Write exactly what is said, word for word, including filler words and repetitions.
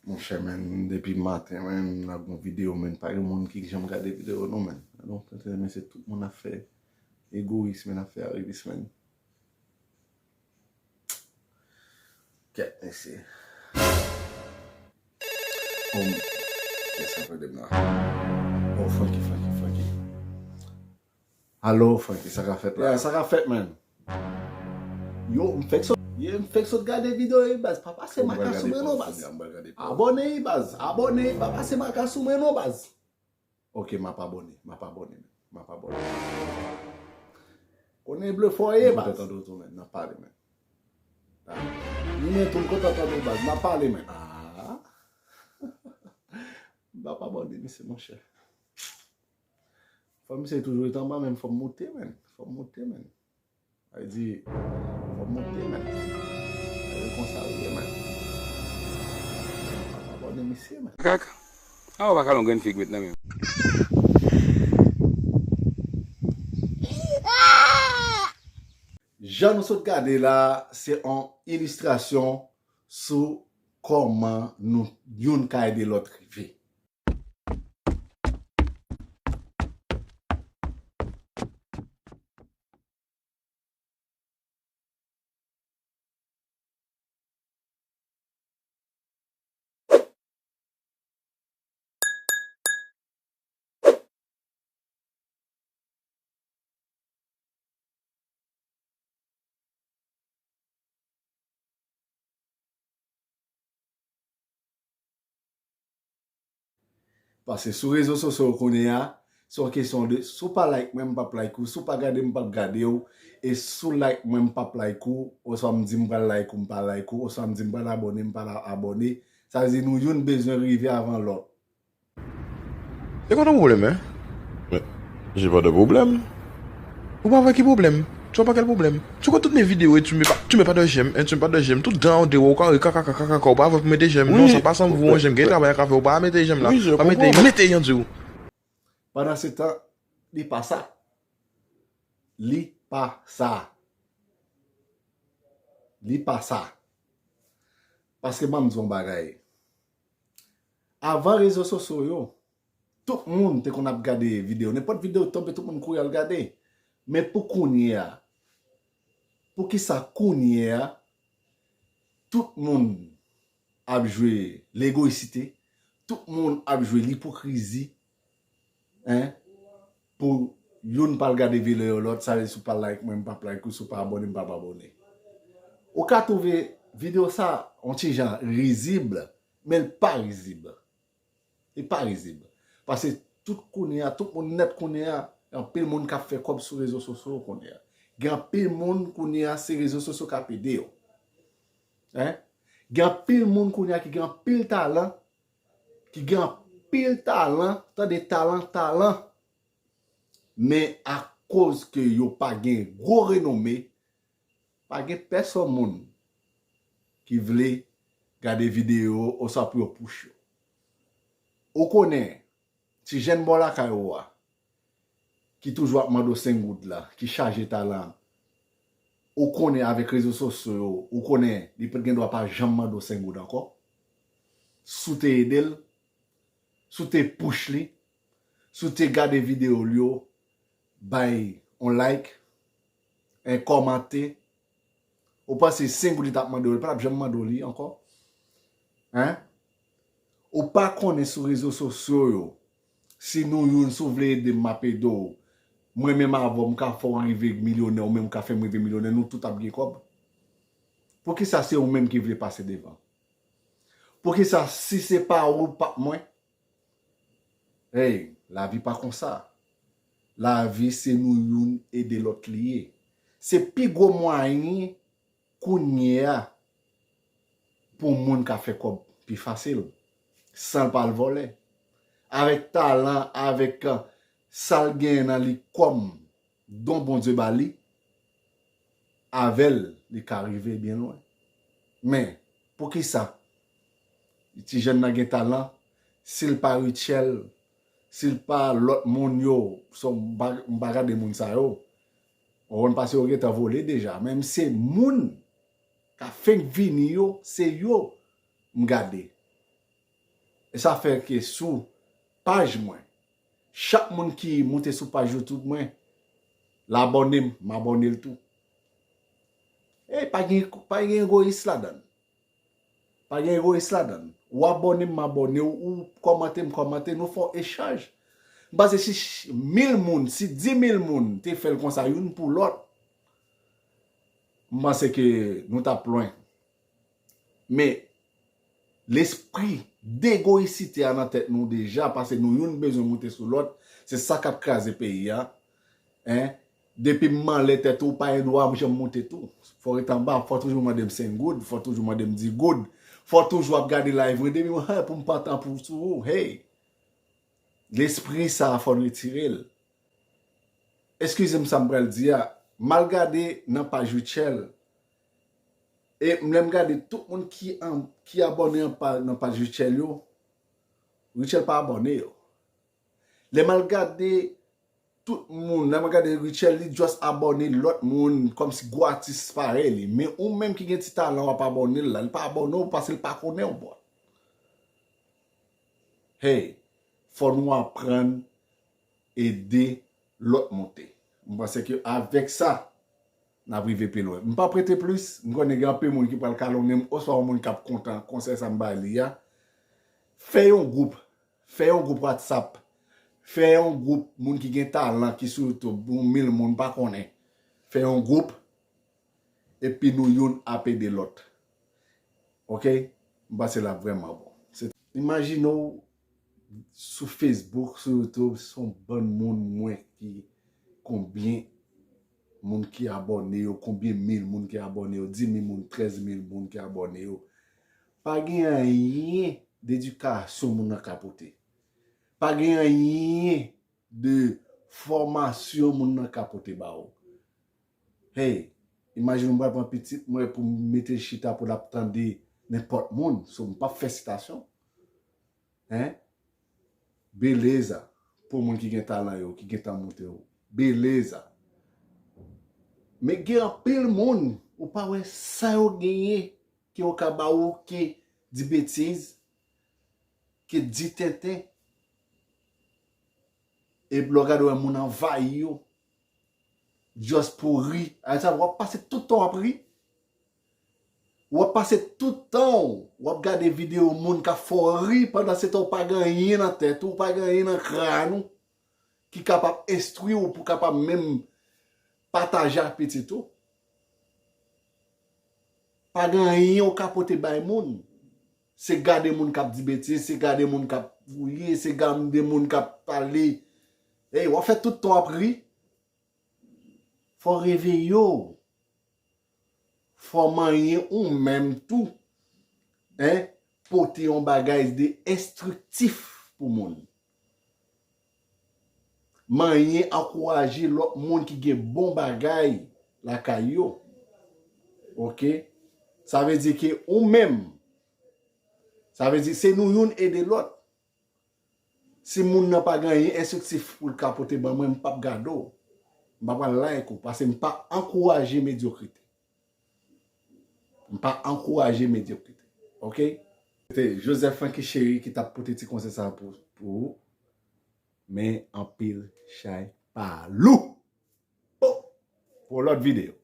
Monchè, men, depi maten, men, m ap gon videyo, men, pa gen moun ki janm gade videyo, non, men. Non, men, se tout moun ap fè egoyis, men, ap fè arivis, men. Kèt, mesye. Oh, kèt, sa fè de m la. Oh, Francky, Francky, Francky. Alo, Francky, sa ka fèt la? Yeah, sa ka fèt, man. Yo, m fèk sot, yeah, m fèk sot gade videyo yo, baz. Pa pase maka sou mwen non, baz. Abòne, baz. Abòne, pa pase maka sou mwen non, baz. Ok, m ap abòne, m ap abòne, m ap abòne. Konnen blofè w ye, baz. M kontan tande w tou, men. N ap pale, men. Ah. Ni men tou, m kontan tande w, baz. M ap pale, men. Ah. M ap abòne, mesye, monchè. Fò misye toujou rete anba, men fò m moute, men. Fò m moute, men. Sa vle di, fò m moute, men. E konsa l ye, men. Abòne misye, men. Kaka. A, ou pa ka lon grenn fig met nan men. Jan nou sot gade la, se yon ilistrasyon sou kòman nou youn ka ede lòt rive. Paske sou rezo sosyo yo kounye a, se yon kesyon de, si w pa like mwen, m p ap like ou, si w pa gade m, m p ap gade w, e si w like mwen, m p ap like ou, oswa m di m pral like ou, m pa like ou, oswa m di m pral abòne, m pa abòne, sa vle di nou youn bezwen rive avan lòt. E pa de pwoblèm, en? Men, j'ai pas de problème. Ou pa wè ki pwoblèm? Tu vois pas quel problème? Tu vois tout mes vidéos et tu mets pas, tu mets pas de j'aime, hein, tu mets pas de j'aime. Tout dan ou de ou kare kaka kaka kaka, ou pa wè pou mete j'aime. Non, sa pa sanble pou yon j'aime. Gen travay a ka fè, ou pa mete j'aime la. Pa mete, mete jan di ou. Pandan se tan, li pa sa. Li pa sa. Li pa sa. Paske ban m di yon bagay. Avan rezo sosyo yo, tout moun te konn ap gade videyo. Nenpòt videyo tonbe, tout moun kouri al gade. Men pou kounye a, poukisa kounye a, tout moun ap jwe legoyisite, tout moun ap jwe lipokrizi, en, pou youn pa al gade videyo lòt, sa vle di si w pa like mwen, m p ap like ou, si w pa abòne, m p ap abòne. Ou ka twouve videyo sa yon ti jan rizib, men l pa rizib. Li pa rizib. Paske tout kounye a, tout moun nèt kounye a, gen anpil moun k ap fè kòb sou rezo sosyo yo kounye a. Gen anpil moun kounye a, se rezo sosyo k ap ede yo. En? Gen anpil moun kounye a ki gen anpil talan, ki gen anpil talan, tande talan, talan. Men akoz ke yo pa gen gwo renome, pa gen pèsòn moun ki vle gade videyo oswa pou yo push yo. Ou konnen, ti jèn bò lakay ou a, ki toujou ap mande w senk goud la, ki chaje talan an, ou konnen avèk rezo sosyo yo, ou konnen li p ap gen dwa pa janm mande w senk goud ankò. Si w te ede l, si w te push li, si w te gade videyo l yo, bay yon like, en kòmante, ou panse senk goud li t ap mande w, li pa t ap janm mande w li ankò? Hein? Ou pa konnen sou rezo sosyo yo, si nou youn, si w vle ede m, m ap ede w. Mwen menm avè w, m ka fè w rive milyonè, ou menm ou ka fè m rive milyonè, nou tout ap gen kòb. Poukisa se ou menm ki vle pase devan? Poukisa si se pa ou, p ap mwen? Hey, lavi pa konsa. Lavi se nou youn ede lòt li ye. Se pi gwo mwayen kounye a pou moun ka fè kòb pi fasil, san l pa al vòlè. Avèk talan, avèk, eh, sa l genyen nan li kòm don Bondye ba li, avè l, li ka rive byen lwen. Men, poukisa? Ti jèn nan gen talan, si l pa Rutshelle, si l pa lòt moun yo, so, m pa, m pa gade moun sa yo. Ou konprann, paske yo gentan vole deja. Men m se moun k ap fenk vini yo, se yo m gade. E sa fè ke sou paj mwen, chak moun ki moute sou paj YouTube mwen, l abòne m, m abòne l tou. E pa gen, pa gen egoyis ladan l. Pa gen egoyis ladan l. Ou abòne m, m abòne w, ou kòmante m, kòmante, nou fè yon echanj. M panse si ch- mil moun, si dis mil moun te fè l konsa, youn pou lòt, m panse ke nou t ap lwen. Men, lespri degoyisite a nan tèt nou deja, paske nou youn bezwen moute sou lòt, se sa k ap kraze peyi a. Hein? Depi m anlè tèt ou, ou pa gen dwa janm moute tou. Fò w ret anba, fò w toujou mande m senk goud, fò w toujou mande m dis goud, fò w toujou ap gade live mwen, depi mwen, hey, pou m pa tan pou sou ou, hey. Lespri sa a, fò n retire l. Eskize m sa m pral di a, m al gade nan paj Rutshelle. E m lè m gade tout moun ki an, ki abòne an pa, nan paj Rutshelle yo, Rutshelle pa abòne yo. Lè m al gade tout moun, lè m al gade Rutshelle, li just abòne lòt moun, kòmsi gwo atis parèy li. Men ou menm ki gen ti talan, w ap abòne l la. Li pa abòne w paske li pa konnen w, bro. Hey, fò nou aprann ede lòt moute. M panse ke avèk sa, n ap rive pi lwen. M p ap rete plis, m konnen gen anpil moun ki pral kalonnen m, oswa yon moun k ap kontan konsèy sa m bay li a. Fè yon gwoup, fè yon gwoup WhatsApp, fè yon gwoup moun ki gen talan ki sou YouTube, yon mil moun pa konnen. Fè yon gwoup, epi nou youn ap ede lòt. Ok? M panse l ap vrèman bon. Se, imajine w sou Facebook, sou YouTube, se yon bann moun mwen ki konbyen moun ki abòne yo, konbyen mil moun ki abòne yo, dis mil moun, trèz mil moun ki abòne yo. Pa gen anyen dedikasyon moun nan ka pote. Pa gen anyen de fòmasyon moun nan ka pote ba ou. Hey, imajine m pral pran pitit mwen pou m mete l chita pou l ap tande nenpòt moun. So, m p ap fè sitasyon. Hein? Beleza pou moun ki gen talan yo, ki gentan moute yo. Beleza. Men gen anpil moun, ou pa wè sa yo genyen, ke yo ka ba ou ke di betiz, ke di tenten. Epi lè w gade w wè moun anvayi yo, just pou ri. Ay sa, w ap pase tout tan w ap ri. W ap pase tout tan w, w ap gade videyo moun k ap fè w ri, pandan se tan w pa gen anyen nan tèt ou, w pa gen anyen nan kràn ou ki kapab enstwi w, pou kapab menm pataje ak pitit ou. Pa gen anyen w ka pote bay moun. Se gade moun k ap di betiz, se gade moun k ap vouye, se gade moun k ap pale. Ey, w ap fè tout tan w ap ri. Fò w reveye w. Fò w manyen ou menm tou, hein, pote yon bagay de enstriktif pou moun. Manyen ankouraje lòt moun ki gen bon bagay lakay yo. Ok? Sa vle di ke ou menm, sa vle di se nou youn ede lòt. Si moun nan pa gen anyen enstriktif pou l ka pote ban mwen, m p ap gade w. M pa pral like ou, paske m pa ankouraje medyokrite. M pa ankouraje medyokrite. Ok? Se te Joseph Francky Chéri ki t ap pote ti konsèy sa pou, pou ou. Men anpil chay pa lou. Oh! Pou lòt videyo.